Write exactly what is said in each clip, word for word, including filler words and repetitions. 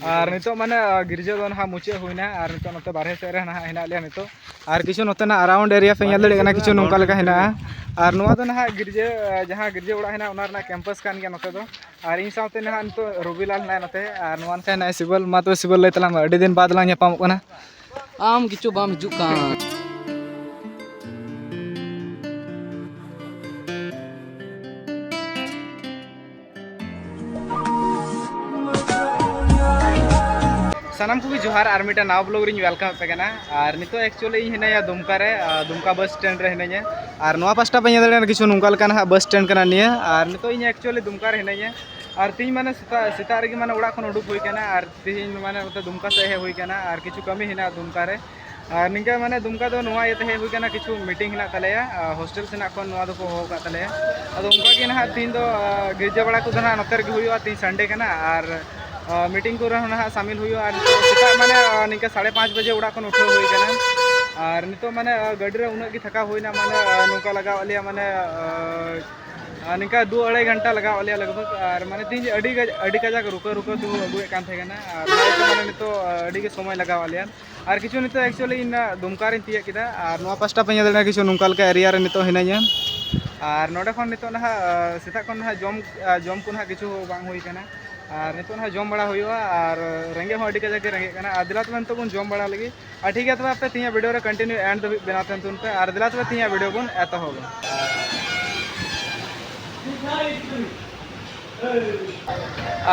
ᱟᱨ ᱱᱤᱛᱚᱜ ᱢᱟᱱᱮ ᱜᱤᱨᱡᱟᱹ ᱫᱚ ᱱᱟᱦᱟᱜ ᱢᱩᱪᱟᱹᱫ ᱦᱩᱭᱱᱟ, ᱟᱨ ᱱᱤᱛᱚᱜ ᱱᱚᱛᱮ ᱵᱟᱨᱦᱮ ᱥᱮᱫ ᱨᱮ ᱱᱟᱦᱟᱜ ᱦᱮᱱᱟᱜ ᱞᱮᱭᱟ ᱱᱤᱛᱚᱜ᱾ ᱟᱨ ᱠᱤᱪᱷᱩ ᱱᱚᱛᱮᱱᱟᱜ ᱟᱨᱟᱣᱩᱱᱰ ᱮᱨᱤᱭᱟ ᱯᱮ ᱧᱮᱞ ᱫᱟᱲᱮᱭᱟᱜ ᱠᱟᱱᱟ, ᱠᱤᱪᱷᱩ ᱱᱚᱝᱠᱟ ᱞᱮᱠᱟ ᱦᱮᱱᱟᱜᱼᱟ᱾ ᱟᱨ ᱱᱚᱣᱟ ᱫᱚ ᱱᱟᱦᱟᱜ ᱜᱤᱨᱡᱟᱹ, ᱡᱟᱦᱟᱸ ᱜᱤᱨᱡᱟᱹ ᱚᱲᱟᱜ ᱦᱮᱱᱟᱜᱼᱟ, ᱚᱱᱟ ᱨᱮᱱᱟᱜ ᱠᱮᱢᱯᱟᱥ ᱠᱟᱱ ᱜᱮᱭᱟ ᱱᱚᱛᱮ ᱫᱚ᱾ ᱟᱨ ᱤᱧ ᱥᱟᱶᱛᱮ ᱱᱟᱦᱟᱜ ᱱᱤᱛᱚᱜ ᱨᱚᱵᱤᱞᱟᱞ ᱦᱮᱱᱟᱭ ᱱᱚᱛᱮ, ᱟᱨ ᱱᱚᱣᱟ ᱱᱟᱠᱷᱟ ᱦᱮᱱᱟᱭ ᱥᱤᱵᱚᱞ᱾ ᱢᱟ ᱛᱚᱵᱮ ᱥᱤᱵᱚᱞ, ᱞᱟᱹᱭ ᱛᱟᱞᱟᱝ ᱢᱮ, ᱟᱹᱰᱤ ᱫᱤᱱ ᱵᱟᱫᱽ ᱞᱟᱝ ᱧᱟᱯᱟᱢᱚᱜ ᱠᱟᱱᱟ᱾ ᱟᱢ ᱠᱤᱪᱷᱩ ᱵᱟᱢ ᱦᱤᱡᱩᱜ ᱠᱟᱱ᱾ ᱥᱟᱱᱟᱢ ᱠᱚᱜᱮ ᱡᱚᱦᱟᱨ, ᱟᱨ ᱢᱤᱫᱴᱟᱝ ᱱᱟᱣᱟ ᱵᱞᱚᱜ ᱨᱤᱧ ᱣᱮᱞᱠᱟᱢ ᱟᱯᱮ ᱠᱟᱱᱟ᱾ ᱟᱨ ᱱᱤᱛᱚᱜ ᱮᱠᱪᱩᱭᱮᱞᱤ ᱤᱧ ᱦᱤᱱᱟᱹᱧᱟ ᱫᱩᱢᱠᱟ ᱨᱮ, ᱟᱨ ᱫᱩᱢᱠᱟ ᱵᱟᱥ ᱥᱴᱮᱱᱰ ᱨᱮ ᱦᱤᱱᱟᱹᱧᱟ᱾ ᱟᱨ ᱱᱚᱣᱟ ᱯᱟᱥᱴᱟ ᱯᱮ ᱧᱮᱞ ᱫᱟᱲᱮᱭᱟᱜᱼᱟ, ᱠᱤᱪᱷᱩ ᱱᱚᱝᱠᱟ ᱞᱮᱠᱟ ᱱᱟᱦᱟᱜ ᱵᱟᱥ ᱥᱴᱮᱱᱰ ᱠᱟᱱᱟ ᱱᱤᱭᱟᱹ᱾ ᱟᱨ ᱱᱤᱛᱚᱜ ᱤᱧ ᱮᱠᱪᱩᱭᱮᱞᱤ ᱫᱩᱢᱠᱟ ᱨᱮ ᱦᱤᱱᱟᱹᱧᱟ᱾ ᱟᱨ ᱛᱤᱦᱤᱧ ᱢᱟᱱᱮ ᱥᱮᱛᱟᱜ, ᱥᱮᱛᱟᱜ ᱨᱮᱜᱮ ᱢᱟᱱᱮ ᱚᱲᱟᱜ ᱠᱷᱚᱱ ᱩᱰᱩᱠ ᱦᱩᱭ ᱠᱟᱱᱟ, ᱟᱨ ᱛᱤᱦᱤᱧ ᱢᱟᱱᱮ ᱱᱚᱛᱮ ᱫᱩᱢᱠᱟ ᱥᱮᱫ ᱦᱮᱡ ᱦᱩᱭ ᱠᱟᱱᱟ, ᱟᱨ ᱠᱤᱪᱷᱩ ᱠᱟᱹᱢᱤ ᱦᱮᱱᱟᱜᱼᱟ ᱫᱩᱢᱠᱟ ᱨᱮ᱾ ᱟᱨ ᱱᱤᱝᱠᱟ ᱢᱟᱱᱮ ᱫᱩᱢᱠᱟ ᱫᱚ ᱱᱚᱣᱟ ᱤᱭᱟᱹᱛᱮ ᱦᱮᱡ ᱦᱩᱭ ᱠᱟᱱᱟ, ᱠᱤᱪᱷᱩ ᱢᱤᱴᱤᱝ ᱦᱮᱱᱟᱜ ᱛᱟᱞᱮᱭᱟ, ᱟᱨ ᱦᱳᱥᱴᱮᱞ ᱥᱮᱱᱟᱜ ᱠᱷᱚᱱ ᱱᱚᱣᱟ ᱫᱚᱠᱚ ᱦᱚᱦᱚ ᱟᱠᱟᱫ ᱛᱟᱞᱮᱭᱟ᱾ ᱟᱫᱚ ᱚᱱᱠᱟ ᱜᱮ ᱱᱟᱦᱟᱜ ᱛᱤᱦᱤᱧ ᱫᱚ, ᱟᱨ, ᱜᱤᱨᱡᱟᱹ ᱵᱟᱲᱟ ᱠᱚᱫᱚ ᱱᱟᱦᱟᱜ ᱱᱚᱛᱮ ᱨᱮᱜᱮ ᱦᱩᱭᱩᱜᱼᱟ, ᱛᱤᱦᱤᱧ ᱥᱟᱱᱰᱮ ᱠᱟᱱᱟ, ᱟᱨ, ᱟᱨ, ᱢᱤᱴᱤᱝ ᱠᱚᱨᱮ ᱦᱚᱸ ᱱᱟᱦᱟᱜ ᱥᱟᱢᱤᱞ ᱦᱩᱭᱩᱜᱼᱟ᱾ ᱟᱨ ᱱᱤᱛᱚᱜ ᱥᱮᱛᱟᱜ ᱢᱟᱱᱮ, ᱟᱨ, ᱱᱤᱝᱠᱟ ᱥᱟᱲᱮ ᱯᱟᱸᱪ ᱵᱟᱡᱮ ᱚᱲᱟᱜ ᱠᱷᱚᱱ ᱩᱴᱷᱟᱹᱣ ᱦᱩᱭ ᱠᱟᱱᱟ, ᱟᱨ ᱱᱤᱛᱚᱜ ᱢᱟᱱᱮ, ᱟᱨ, ᱜᱟᱹᱰᱤ ᱨᱮ ᱩᱱᱟᱹᱜ ᱜᱮ ᱛᱷᱟᱠᱟᱣ ᱦᱩᱭᱱᱟ, ᱢᱟᱱᱮ, ᱟᱨ, ᱱᱚᱝᱠᱟ ᱞᱟᱜᱟᱣ ᱟᱫ ᱞᱮᱭᱟ, ᱢᱟᱱᱮ, ᱟᱨ, ᱟᱨ ᱱᱤᱝᱠᱟ ᱫᱩ ᱟᱲᱟᱭ ᱜᱷᱚᱱᱴᱟ ᱞᱟᱜᱟᱣ ᱟᱫ ᱞᱮᱭᱟ ᱞᱟᱜᱽ ᱵᱷᱟᱜᱽ᱾ ᱟᱨ ᱢᱟᱱᱮ ᱛᱤᱦᱤᱧ ᱟᱹᱰᱤ ᱜᱟᱡ-, ᱟᱹᱰᱤ ᱠᱟᱡᱟᱠ ᱨᱩᱠᱟᱹ ᱨᱩᱠᱟᱹ ᱛᱮᱵᱚ ᱟᱹᱜᱩᱭᱮᱫ ᱠᱟᱱ ᱛᱟᱦᱮᱸ ᱠᱟᱱᱟ, ᱟᱨ ᱱᱚᱣᱟ ᱤᱭᱟᱹᱛᱮ ᱢᱟᱱᱮ ᱱᱤᱛᱚᱜ, ᱟᱨ, ᱟᱹᱰᱤ ᱜᱮ ᱥᱚᱢᱚᱭ ᱞᱟᱜᱟᱣ ᱟᱫ ᱞᱮᱭᱟ᱾ ᱟᱨ ᱠᱤᱪᱷᱩ ᱱᱤᱛᱚᱜ ᱮᱠᱪᱩᱭᱮᱞᱤ ᱤᱧ ᱫᱩᱢᱠᱟ ᱨᱤᱧ ᱛᱤᱭᱟᱹᱜ ᱠᱮᱫᱟ, ᱟᱨ ᱱᱚᱣᱟ ᱯᱟᱥᱴᱟ ᱯᱮ ᱧᱮᱞ ᱫᱟᱲᱮᱭᱟᱜᱼᱟ, ᱠᱤᱪᱷᱩ ᱱᱚᱝᱠᱟ ᱞᱮᱠᱟ ᱮᱨᱤᱭᱟ ᱨᱮ ᱱᱤᱛᱚᱜ ᱦᱤᱱᱟᱹᱧᱟ᱾ ᱟᱨ ᱱᱚᱰᱮ ᱠᱷᱚᱱ ᱱᱤᱛᱚᱜ ᱱᱟᱦᱟᱜ, ᱟᱨ, ᱥᱮᱛᱟᱜ ᱠᱷᱚᱱ ᱱᱟᱦᱟᱜ ᱡᱚᱢ, ᱟᱨ, ᱡᱚᱢ ᱠᱚ ᱱᱟᱦᱟᱜ ᱠᱤᱪᱷᱩ ᱵᱟᱝ ᱦᱩᱭ ᱠᱟᱱᱟ᱾ ᱟᱨ ᱱᱤᱛᱚᱜ ᱱᱟᱦᱟᱜ ᱡᱚᱢ ᱵᱟᱲᱟ ᱦᱩᱭᱩᱜᱼᱟ, ᱟᱨ ᱨᱮᱸᱜᱮᱡ ᱦᱚᱸ ᱟᱹᱰᱤ ᱠᱟᱡᱟᱠ ᱜᱮ ᱨᱮᱸᱜᱮᱡ ᱠᱟᱱᱟ᱾ ᱟᱨ ᱫᱮᱞᱟ ᱛᱚᱵᱮ ᱱᱤᱛᱚᱜ ᱵᱚᱱ ᱡᱚᱢ ᱵᱟᱲᱟ ᱞᱮᱜᱮ᱾ ᱟᱨ ᱴᱷᱤᱠ ᱜᱮᱭᱟ, ᱛᱚᱵᱮ ᱟᱯᱮ ᱛᱮᱦᱮᱧᱟᱜ ᱵᱷᱤᱰᱤᱭᱳ ᱨᱮ ᱠᱚᱱᱴᱤᱱᱤᱭᱩ ᱮᱱᱰ ᱫᱷᱟᱹᱵᱤᱡ ᱵᱮᱱᱟᱣ ᱛᱟᱦᱮᱱ ᱛᱟᱵᱚᱱ ᱯᱮ, ᱟᱨ ᱫᱮᱞᱟ ᱛᱚᱵᱮ ᱛᱮᱦᱮᱧᱟᱜ ᱵᱷᱤᱰᱤᱭᱳ ᱵᱚᱱ ᱮᱛᱚᱦᱚᱵᱟ᱾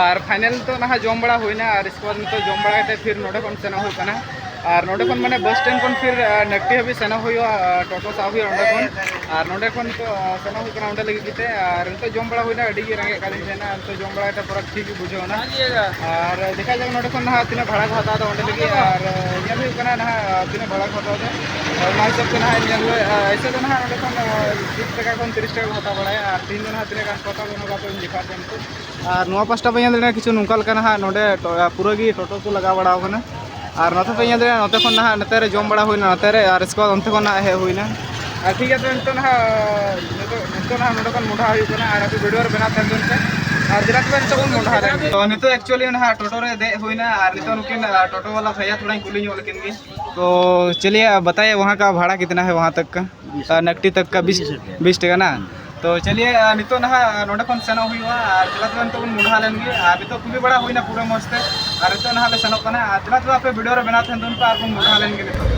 ᱟᱨ ᱯᱷᱟᱭᱱᱟᱞ ᱱᱤᱛᱚᱜ ᱱᱟᱦᱟᱜ ᱡᱚᱢ ᱵᱟᱲᱟ ᱦᱩᱭᱱᱟ, ᱟᱨ ᱤᱥᱠᱮ ᱵᱟᱫᱽ ᱱᱤᱛᱚᱜ ᱡᱚᱢ ᱵᱟᱲᱟ ᱠᱟᱛᱮ ᱯᱷᱤᱨ ᱱᱚᱰᱮ ᱠᱷᱚᱱ ᱥᱮᱱᱚᱜ ᱦᱩᱭᱩᱜ ᱠᱟᱱᱟ᱾ ᱟᱨ ᱱᱚᱰᱮ ᱠᱷᱚᱱ ᱢᱟᱱᱮ ᱵᱟᱥ ᱥᱴᱮᱱᱰ ᱠᱷᱚᱱ ᱯᱷᱤᱨ, ᱟᱨ, ᱱᱟᱠᱴᱤ ᱦᱟᱹᱵᱤᱡ ᱥᱮᱱᱚᱜ ᱦᱩᱭᱩᱜᱼᱟ, ᱟᱨ ᱴᱳᱴᱳ ᱥᱟᱵ ᱦᱩᱭᱩᱜᱼᱟ ᱚᱸᱰᱮ ᱠᱷᱚᱱ᱾ ᱟᱨ ᱱᱚᱰᱮ ᱠᱷᱚᱱ ᱱᱤᱛᱚᱜ, ᱟᱨ, ᱥᱮᱱᱚᱜ ᱦᱩᱭᱩᱜ ᱠᱟᱱᱟ ᱚᱸᱰᱮ ᱞᱟᱹᱜᱤᱫ ᱛᱮ᱾ ᱟᱨ ᱱᱤᱛᱚᱜ ᱡᱚᱢ ᱵᱟᱲᱟ ᱦᱩᱭᱱᱟ, ᱟᱹᱰᱤ ᱜᱮ ᱨᱮᱸᱜᱮᱡ ᱠᱟᱫᱤᱧ ᱛᱟᱦᱮᱱᱟ, ᱱᱤᱛᱚᱜ ᱡᱚᱢ ᱵᱟᱲᱟ ᱠᱟᱛᱮ ᱯᱩᱨᱟᱹ ᱴᱷᱤᱠ ᱜᱮ ᱵᱩᱡᱷᱟᱹᱣ ᱮᱱᱟ᱾ ᱟᱨ ᱫᱮᱠᱷᱟ ᱡᱟᱠ ᱱᱚᱰᱮ ᱠᱷᱚᱱ ᱱᱟᱦᱟᱜ ᱛᱤᱱᱟᱹᱜ ᱵᱷᱟᱲᱟ ᱠᱚ ᱦᱟᱛᱟᱣ ᱮᱫᱟ ᱚᱸᱰᱮ ᱞᱟᱹᱜᱤᱫ, ᱟᱨ, ᱟᱨ, ᱧᱮᱞ ᱦᱩᱭᱩᱜ ᱠᱟᱱᱟ ᱱᱟᱦᱟᱜ, ᱟᱨ, ᱛᱤᱱᱟᱹᱜ ᱵᱷᱟᱲᱟ ᱠᱚ ᱦᱟᱛᱟᱣ ᱮᱫᱟ᱾ ᱟᱨ ᱚᱱᱟ ᱦᱤᱥᱟᱹᱵ ᱛᱮ ᱱᱟᱦᱟᱜ ᱧᱮᱞ ᱦᱩᱭᱩᱜᱼᱟ, ᱟᱨ, ᱮᱭᱥᱮ ᱫᱚ ᱱᱟᱦᱟᱜ ᱱᱚᱰᱮ ᱠᱷᱚᱱ, ᱟᱨ, ᱛᱤᱨᱤᱥ ᱴᱟᱠᱟ ᱠᱷᱚᱱ ᱛᱤᱨᱤᱥ ᱴᱟᱠᱟ ᱠᱚ ᱦᱟᱛᱟᱣ ᱵᱟᱲᱟᱭᱟ, ᱟᱨ ᱛᱤᱦᱤᱧ ᱫᱚ ᱱᱟᱦᱟᱜ ᱛᱤᱱᱟᱹᱜ ᱜᱟᱱ ᱠᱚ ᱦᱟᱛᱟᱣ ᱮᱫᱟ ᱚᱱᱟ ᱠᱚ ᱟᱯᱮ ᱵᱚᱱ ᱫᱮᱠᱷᱟᱣ ᱯᱮᱭᱟ ᱱᱤᱛᱚᱜ᱾ ᱟᱨ ᱱᱚᱣᱟ ᱯᱟᱥᱴᱟ ᱯᱮ ᱧᱮᱞ ᱫᱟᱲᱮᱭᱟᱜᱼᱟ, ᱠᱤᱪᱷᱩ ᱱᱚᱝᱠᱟ ᱞᱮᱠᱟ ᱱᱟᱦᱟᱜ ᱱᱚᱰᱮ ᱴᱚ-, ᱯᱩᱨᱟᱹ ᱜᱮ ᱴᱳᱴᱳ ᱠᱚ ᱞᱟᱜᱟᱣ ᱵᱟᱲᱟᱣ ᱠᱟᱱᱟ᱾ ᱟᱨ ᱱᱚᱛᱮ ᱯᱮ ᱧᱮᱞ ᱫᱟᱲᱮᱭᱟᱜᱼᱟ, ᱱᱚᱛᱮ ᱠᱷᱚᱱ ᱱᱟᱦᱟᱜ ᱱᱚᱛᱮ ᱨᱮ ᱡᱚᱢ ᱵᱟᱲᱟ ᱦᱩᱭᱱᱟ, ᱱᱚᱛᱮ ᱨᱮ, ᱟᱨ ᱤᱥᱠᱮ ᱵᱟᱫᱽ ᱚᱱᱛᱮ ᱠᱷᱚᱱ ᱱᱟᱦᱟᱜ ᱦᱮᱡ ᱦᱩᱭᱱᱟ᱾ ᱟᱨ ᱴᱷᱤᱠ ᱜᱮᱭᱟ, ᱛᱚᱵᱮ ᱱᱤᱛᱚᱜ ᱱᱟᱦᱟᱜ, ᱱᱤᱛᱚᱜ, ᱱᱤᱛᱚᱜ ᱱᱟᱦᱟᱜ ᱱᱚᱰᱮ ᱠᱷᱚᱱ ᱢᱚᱰᱷᱟ ᱦᱩᱭᱩᱜ ᱠᱟᱱᱟ, ᱟᱨ ᱟᱯᱮ ᱵᱷᱤᱰᱤᱭᱳ ᱨᱮ ᱵᱮᱱᱟᱣ ᱛᱟᱦᱮᱱ ᱛᱟᱵᱚᱱ ᱯᱮ᱾ ᱟᱨ ᱫᱮᱞᱟ ᱛᱚᱵᱮ ᱱᱤᱛᱚᱜ ᱵᱚᱱ ᱢᱚᱰᱷᱟ ᱞᱮᱱ ᱜᱮ᱾ ᱛᱚ ᱱᱤᱛᱚᱜ actually ᱱᱟᱦᱟᱜ ᱴᱳᱴᱳ ᱨᱮ ᱫᱮᱡ ᱦᱩᱭᱱᱟ ᱟᱨ ᱱᱤᱛᱚᱜ ᱱᱩᱠᱤᱱ, ᱟ, ᱴᱳᱴᱳ ᱵᱟᱞᱟ ᱵᱷᱟᱭᱟ ᱛᱷᱚᱲᱟᱧ ᱠᱩᱞᱤ ᱧᱚᱜ ᱞᱮᱠᱤᱱ ᱜᱮ᱾ तो चलिए, आप बताइए, वहाँ का भाड़ा कितना है वहाँ तक का? आ, नकटी तक का बीस, बीस टका ना? तो चलिए, आ, ᱱᱤᱛᱚᱜ ᱱᱟᱦᱟᱜ ᱱᱚᱸᱰᱮ ᱠᱷᱚᱱ ᱥᱮᱱᱚᱜ ᱦᱩᱭᱩᱜᱼᱟ ᱟᱨ ᱫᱮᱞᱟ ᱛᱚᱵᱮ ᱱᱤᱛᱚᱜ ᱵᱚᱱ ᱢᱚᱰᱷᱟ ᱞᱮᱱ ᱜᱮ᱾ ᱟᱨ ᱱᱤᱛᱚᱜ ᱠᱩᱞᱤ ᱵᱟᱲᱟ ᱦᱩᱭᱱᱟ ᱯᱩᱨᱟᱹ ᱢᱚᱡᱽ ᱛᱮ, ᱟᱨ ᱱᱤᱛᱚᱜ ᱱᱟᱦᱟᱜ ᱞᱮ ᱥᱮᱱᱚᱜ ᱠᱟᱱᱟ᱾ ᱟᱨ ᱫᱮᱞᱟ ᱛᱚᱵᱮ ᱟᱯᱮ video ᱨᱮ ᱵᱮᱱᱟᱣ ᱛᱟᱦᱮᱱ ᱛᱟᱵᱚᱱ ᱯᱮ ᱟᱨ ᱵᱚᱱ ᱢᱚᱰᱷᱟ ᱞᱮᱱ ᱜᱮ ᱱᱤᱛᱚᱜ᱾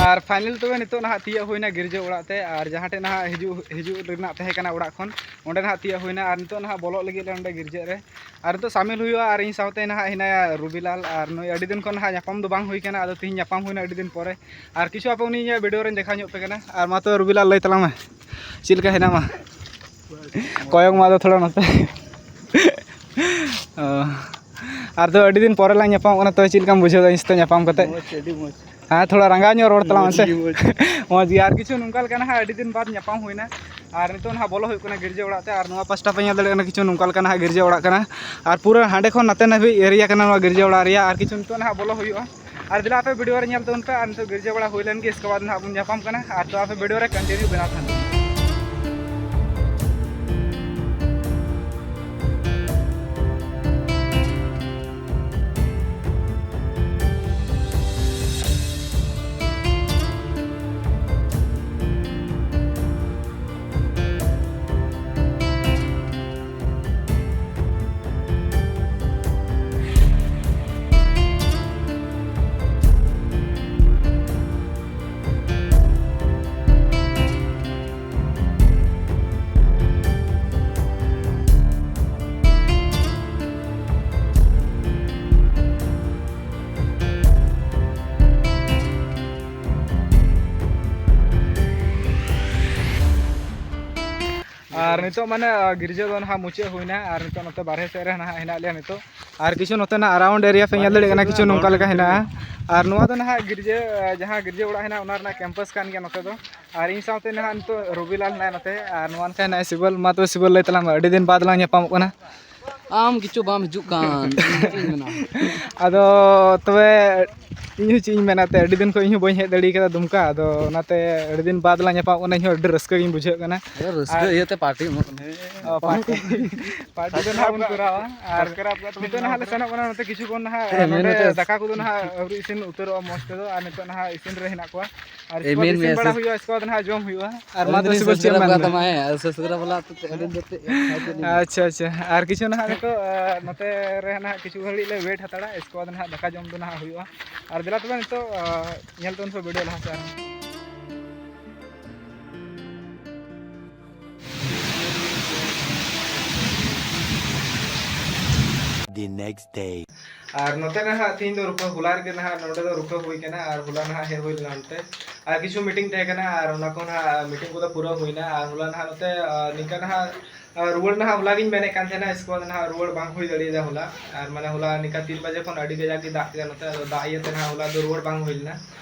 ᱟᱨ final ᱛᱚᱵᱮ ᱱᱤᱛᱚᱜ ᱱᱟᱦᱟᱜ ᱛᱤᱭᱳᱜ ᱦᱩᱭᱱᱟ ᱜᱤᱨᱡᱟᱹ ᱚᱲᱟᱜ ᱛᱮ, ᱟᱨ ᱡᱟᱦᱟᱸ ᱴᱷᱮᱱ ᱱᱟᱦᱟᱜ ᱦᱤᱡᱩᱜ, ᱦᱤᱡᱩᱜ ᱨᱮᱱᱟᱜ ᱛᱟᱦᱮᱸ ᱠᱟᱱᱟ ᱚᱲᱟᱜ ᱠᱷᱚᱱ, ᱚᱸᱰᱮ ᱱᱟᱦᱟᱜ ᱛᱤᱭᱳᱜ ᱦᱩᱭᱱᱟ᱾ ᱟᱨ ᱱᱤᱛᱚᱜ ᱱᱟᱦᱟᱜ ᱵᱚᱞᱚᱜ ᱞᱟᱹᱜᱤᱫ ᱞᱮ ᱚᱸᱰᱮ ᱜᱤᱨᱡᱟᱹ ᱨᱮ᱾ ᱟᱨ ᱱᱤᱛᱚᱜ ᱥᱟᱢᱤᱞ ᱦᱩᱭᱩᱜᱼᱟ, ᱟᱨ ᱤᱧ ᱥᱟᱶᱛᱮ ᱱᱟᱦᱟᱜ ᱦᱮᱱᱟᱭᱟ ᱨᱩᱵᱤᱞᱟᱞ, ᱟᱨ ᱱᱩᱭ ᱟᱹᱰᱤ ᱫᱤᱱ ᱠᱷᱚᱱ ᱱᱟᱦᱟᱜ ᱧᱟᱯᱟᱢ ᱫᱚ ᱵᱟᱝ ᱦᱩᱭ ᱠᱟᱱᱟ, ᱟᱫᱚ ᱛᱤᱦᱤᱧ ᱧᱟᱯᱟᱢ ᱦᱩᱭᱱᱟ ᱟᱹᱰᱤ ᱫᱤᱱ ᱯᱚᱨᱮ᱾ ᱟᱨ ᱠᱤᱪᱷᱩ ᱟᱯᱮ ᱩᱱᱤ ᱤᱧᱟᱹᱜ video ᱨᱮᱧ ᱫᱮᱠᱷᱟᱣ ᱧᱚᱜ ᱯᱮ ᱠᱟᱱᱟ᱾ ᱟᱨ ᱢᱟ ᱛᱚᱵᱮ ᱨᱩᱵᱤᱞᱟᱞ ᱞᱟᱹᱭ ᱛᱟᱞᱟᱝ ᱢᱮ, ᱪᱮᱫ ᱞᱮᱠᱟ ᱦᱮᱱᱟᱢᱟ? ᱠᱚᱭᱚᱜ ᱢᱟ ᱟᱫᱚ ᱛᱷᱚᱲᱟ ᱱᱚᱛᱮ᱾ ᱚ᱾ ᱟᱨ ᱫᱚ ᱟᱹᱰᱤ ᱫᱤᱱ ᱯᱚᱨᱮ ᱞᱟᱝ ᱧᱟᱯᱟᱢᱚᱜ ᱠᱟᱱᱟ, ᱛᱚ ᱪᱮᱫ ᱞᱮᱠᱟᱢ ᱵᱩᱡᱷᱟᱹᱣ ᱫᱟ ᱤᱧ ᱥᱟᱛᱮ ᱧᱟᱯᱟᱢ ᱠᱟᱛᱮ? ᱢᱚᱡᱽ, ᱟᱹᱰᱤ ᱢᱚᱡᱽ᱾ ᱦᱮᱸ, ᱛᱷᱚᱲᱟ ᱨᱟᱸᱜᱟᱣ ᱧᱚᱜ ᱨᱚᱲ ᱛᱟᱞᱟᱝ ᱢᱮᱥᱮ᱾ ᱟᱹᱰᱤ ᱢᱚᱡᱽ᱾ ᱢᱚᱡᱽ ᱜᱮ᱾ ᱟᱨ ᱠᱤᱪᱷᱩ ᱱᱚᱝᱠᱟ ᱞᱮᱠᱟ ᱱᱟᱦᱟᱜ ᱟᱹᱰᱤ ᱫᱤᱱ ᱵᱟᱫ ᱧᱟᱯᱟᱢ ᱦᱩᱭᱱᱟ᱾ ᱟᱨ ᱱᱤᱛᱚᱜ ᱱᱟᱦᱟᱜ ᱵᱚᱞᱚ ᱦᱩᱭᱩᱜ ᱠᱟᱱᱟ ᱜᱤᱨᱡᱟᱹ ᱚᱲᱟᱜ ᱛᱮ, ᱟᱨ ᱱᱚᱣᱟ ᱯᱟᱥᱴᱟ ᱯᱮ ᱧᱮᱞ ᱫᱟᱲᱮᱭᱟᱜ ᱠᱟᱱᱟ, ᱠᱤᱪᱷᱩ ᱱᱚᱝᱠᱟ ᱞᱮᱠᱟ ᱱᱟᱦᱟᱜ ᱜᱤᱨᱡᱟᱹ ᱚᱲᱟᱜ ᱠᱟᱱᱟ᱾ ᱟᱨ ᱯᱩᱨᱟᱹ ᱦᱟᱸᱰᱮ ᱠᱷᱚᱱ ᱱᱟᱛᱮ ᱱᱟᱹᱵᱤᱡ area ᱠᱟᱱᱟ ᱱᱚᱣᱟ ᱜᱤᱨᱡᱟᱹ ᱚᱲᱟᱜ ᱨᱮᱭᱟᱜ᱾ ᱟᱨ ᱠᱤᱪᱷᱩ ᱱᱤᱛᱚᱜ ᱱᱟᱦᱟᱜ ᱵᱚᱞᱚ ᱦᱩᱭᱩᱜᱼᱟ᱾ ᱟᱨ ᱫᱮᱞᱟ ᱟᱯᱮ video ᱨᱮ ᱧᱮᱞ ᱛᱟᱵᱚᱱ ᱯᱮ, ᱟᱨ ᱱᱤᱛᱚᱜ ᱜᱤᱨᱡᱟᱹ ᱵᱟᱲᱟ ᱦᱩᱭ ᱞᱮᱱ ᱜᱮ, ᱤᱥᱠᱮ ᱵᱟᱫ ᱱᱟᱦᱟᱜ ᱵᱚᱱ ᱧᱟᱯᱟᱢ ᱠᱟᱱᱟ᱾ ᱟᱨ ᱛᱚ ᱟᱯᱮ video ᱨᱮ continue ᱵᱮᱱᱟᱣ ᱛᱟᱦᱮᱱ ᱯᱮ᱾ ᱟᱨ ᱱᱤᱛᱚᱜ ᱢᱟᱱᱮ, ᱟ, ᱜᱤᱨᱡᱟᱹ ᱫᱚ ᱱᱟᱦᱟᱜ ᱢᱩᱪᱟᱹᱫ ᱦᱩᱭᱱᱟ, ᱟᱨ ᱱᱤᱛᱚᱜ ᱱᱚᱛᱮ ᱵᱟᱨᱦᱮ ᱥᱮᱫ ᱨᱮ ᱱᱟᱦᱟᱜ ᱦᱮᱱᱟᱜ ᱞᱮᱭᱟ ᱱᱤᱛᱚᱜ᱾ ᱟᱨ ᱠᱤᱪᱷᱩ ᱱᱚᱛᱮᱱᱟᱜ around area ᱯᱮ ᱧᱮᱞ ᱫᱟᱲᱮᱭᱟᱜ ᱠᱟᱱᱟ, ᱠᱤᱪᱷᱩ ᱱᱚᱝᱠᱟ ᱞᱮᱠᱟ ᱦᱮᱱᱟᱜᱼᱟ᱾ ᱟᱨ ᱱᱚᱣᱟ ᱫᱚ ᱱᱟᱦᱟᱜ ᱜᱤᱨᱡᱟᱹ, ᱟ, ᱡᱟᱦᱟᱸ ᱜᱤᱨᱡᱟᱹ ᱚᱲᱟᱜ ᱦᱮᱱᱟᱜᱼᱟ, ᱚᱱᱟ ᱨᱮᱱᱟᱜ campus ᱠᱟᱱ ᱜᱮᱭᱟ ᱱᱚᱛᱮ ᱫᱚ᱾ ᱟᱨ ᱤᱧ ᱥᱟᱶᱛᱮ ᱱᱟᱦᱟᱜ ᱱᱤᱛᱚᱜ ᱨᱚᱵᱤᱞᱟᱞ ᱦᱮᱱᱟᱭᱟ ᱱᱚᱛᱮ, ᱟᱨ ᱱᱚᱣᱟ ᱱᱟᱠᱷᱟ ᱦᱮᱱᱟᱭᱟ ᱥᱤᱵᱚᱞ᱾ ᱢᱟ ᱛᱚᱵᱮ ᱥᱤᱵᱚᱞ, ᱞᱟᱹᱭ ᱛᱟᱞᱟᱝ ᱢᱮ, ᱟᱹᱰᱤ ᱫᱤᱱ ᱵᱟᱫᱽ ᱞᱟᱝ ᱧᱟᱯᱟᱢᱚᱜ ᱠᱟᱱᱟ᱾ ᱟᱢ ᱠᱤᱪᱷᱩ ᱵᱟᱢ ᱦᱤᱡᱩᱜ ᱠᱟᱱ, ᱪᱮᱫ ᱤᱧ ᱢᱮᱱᱟ? ᱟᱫᱚ ᱛᱚᱵᱮ ᱤᱧ ᱦᱚᱸ ᱪᱮᱫ ᱤᱧ ᱢᱮᱱᱟ, ᱛᱮ ᱟᱹᱰᱤ ᱫᱤᱱ ᱠᱷᱚᱱ ᱤᱧ ᱦᱚᱸ ᱵᱟᱹᱧ ᱦᱮᱡ ᱫᱟᱲᱮ ᱠᱟᱫᱟ ᱫᱩᱢᱠᱟ᱾ ᱟᱫᱚ ᱚᱱᱟᱛᱮ ᱟᱹᱰᱤ ᱫᱤᱱ ᱵᱟᱫᱽ ᱞᱟᱝ ᱧᱟᱯᱟᱢ ᱠᱟᱱᱟ, ᱤᱧ ᱦᱚᱸ ᱟᱹᱰᱤ ᱨᱟᱹᱥᱠᱟᱹ ᱜᱤᱧ ᱵᱩᱡᱷᱟᱹᱣ ᱠᱟᱱᱟ᱾ ᱟᱫᱚ ᱨᱟᱹᱥᱠᱟᱹ ᱟᱨ ᱤᱭᱟᱹᱛᱮ ᱯᱟᱨᱴᱤ ᱮᱢᱚᱜ ᱠᱟᱱᱟ᱾ ᱚ, ᱯᱟᱨᱴᱤ, ᱯᱟᱨᱴᱤ ᱫᱚ ᱱᱟᱦᱟᱜ ᱵᱚᱱ ᱠᱚᱨᱟᱣᱟ᱾ ᱟᱨ ᱱᱤᱛᱚᱜ ᱱᱟᱦᱟᱜ ᱞᱮ ᱥᱮᱱᱚᱜ ᱠᱟᱱᱟ ᱱᱚᱛᱮ ᱠᱤᱪᱷᱩ ᱠᱷᱚᱱ ᱱᱟᱦᱟᱜ ᱦᱮᱸ, ᱢᱮᱱ ᱱᱚᱰᱮ ᱱᱚᱛᱮ᱾ ᱫᱟᱠᱟ ᱠᱚᱫᱚ ᱱᱟᱦᱟᱜ ᱟᱹᱣᱨᱤ ᱤᱥᱤᱱ ᱩᱛᱟᱹᱨᱚᱜᱼᱟ ᱢᱚᱡᱽ ᱛᱮᱫᱚ, ᱟᱨ ᱱᱤᱛᱚᱜ ᱱᱟᱦᱟᱜ ᱤᱥᱤᱱ ᱨᱮ ᱦᱮᱱᱟᱜ ᱠᱚᱣᱟ᱾ ᱟᱨ ᱮ, ᱤᱥᱠᱮ ᱵᱟᱫᱽ ᱢᱮᱱ ᱢᱮ, ᱤᱥᱤᱱ ᱵᱟᱲᱟ ᱥᱮ ᱦᱩᱭᱩᱜᱼᱟ, ᱤᱥᱠᱮ ᱵᱟᱫᱽ ᱱᱟᱦᱟᱜ ᱡᱚᱢ ᱦᱩᱭᱩᱜᱼᱟ᱾ ᱟᱨ ᱟᱹᱞᱤᱧ ᱢᱟ ᱫᱚᱞᱤᱧ ᱛᱚᱵᱮ ᱪᱮᱫ ᱮᱢ ᱥᱟᱵᱥᱠᱨᱟᱭᱤᱵ ᱢᱮᱱ ᱠᱟᱫ ᱢᱮ? ᱛᱟᱢᱟ, ᱦᱮᱸ, ᱟᱨ ᱥᱟᱵᱥᱠᱨᱟᱭᱤᱵ ᱵᱟᱞᱟ ᱛᱚ ᱟᱹᱞᱤᱧ ᱫᱚ ᱪᱮᱫ ᱟᱪᱪᱷᱟ, ᱟᱪᱪᱷᱟ᱾ ᱟᱨ ᱠᱤᱪᱷᱩ ᱱᱟᱦᱟᱜ ᱱᱤᱛᱚᱜ, ᱟ, ᱱᱚᱛᱮ ᱨᱮ ᱱᱟᱦᱟᱜ ᱠᱤᱪᱷᱩ ᱜᱷᱟᱹᱲᱤᱡ ᱞᱮ ᱣᱮᱴ ᱦᱟᱛᱟᱲᱟ, ᱤᱥᱠᱮ ᱵᱟᱫᱽ ᱱᱟᱦᱟᱜ ᱫᱟᱠᱟ ᱡᱚᱢ ᱫᱚ ᱱᱟᱦᱟᱜ ᱦᱩᱭᱩᱜᱼᱟ᱾ ᱟᱨ ᱫᱮᱞᱟ ᱛᱚᱵᱮ ᱱᱤᱛᱚᱜ, ᱟ, ᱧᱮᱞ ᱛᱟᱵᱚᱱ ᱯᱮ ᱵᱷᱤᱰᱤᱭᱳ ᱞᱟᱦᱟ ᱥᱮᱫ ᱟᱨᱦᱚᱸ᱾ The next day. ᱟᱨ ᱱᱚᱛᱮ ᱱᱟᱦᱟᱜ ᱛᱤᱦᱤᱧ ᱫᱚ ᱨᱩᱠᱷᱟᱹ, ᱦᱚᱞᱟ ᱨᱮᱜᱮ ᱱᱟᱦᱟᱜ ᱱᱚᱰᱮ ᱫᱚ ᱨᱩᱠᱷᱟᱹ ᱦᱩᱭ ᱠᱟᱱᱟ ᱟᱨ ᱦᱚᱞᱟ ᱱᱟᱦᱟᱜ ᱦᱮᱡ ᱦᱩᱭ ᱞᱮᱱᱟ ᱱᱚᱛᱮ᱾ ᱟᱨ ᱠᱤᱪᱷᱩ ᱢᱤᱴᱤᱝ ᱛᱟᱦᱮᱸ ᱠᱟᱱᱟ ᱟᱨ ᱚᱱᱟ ᱠᱚ ᱱᱟᱦᱟᱜ ᱢᱤᱴᱤᱝ ᱠᱚᱫᱚ ᱯᱩᱨᱟᱹᱣ ᱦᱩᱭᱱᱟ᱾ ᱟᱨ ᱦᱚᱞᱟ ᱱᱟᱦᱟᱜ ᱱᱚᱛᱮ, ᱟ, ᱱᱤᱝᱠᱟ ᱱᱟᱦᱟᱜ, ᱟ, ᱨᱩᱣᱟᱹᱲ ᱱᱟᱦᱟᱜ ᱦᱚᱞᱟ ᱜᱤᱧ ᱢᱮᱱᱮᱫ ᱠᱟᱱ ᱛᱟᱦᱮᱱᱟ, ᱤᱥᱠᱮ ᱵᱟᱫᱽ ᱱᱟᱦᱟᱜ ᱨᱩᱣᱟᱹᱲ ᱵᱟᱝ ᱦᱩᱭ ᱫᱟᱲᱮᱭᱟᱫᱟ ᱦᱚᱞᱟ᱾ ᱟᱨ ᱢᱟᱱᱮ ᱦᱚᱞᱟ ᱱᱤᱝᱠᱟ ᱛᱤᱱ ᱵᱟᱡᱮ ᱠᱷᱚᱱ ᱟᱹᱰᱤ ᱠᱟᱡᱟᱠ ᱜᱮ ᱫᱟᱜ ᱠᱮᱫᱟ ᱱᱚᱛᱮ, ᱟᱫᱚ ᱫᱟᱜ ᱤᱭᱟᱹᱛᱮ ᱱᱟᱦᱟᱜ ᱦᱚᱞᱟ ᱫᱚ ᱨᱩᱣᱟᱹᱲ ᱵᱟᱝ ᱦᱩᱭ ᱞᱮᱱᱟ᱾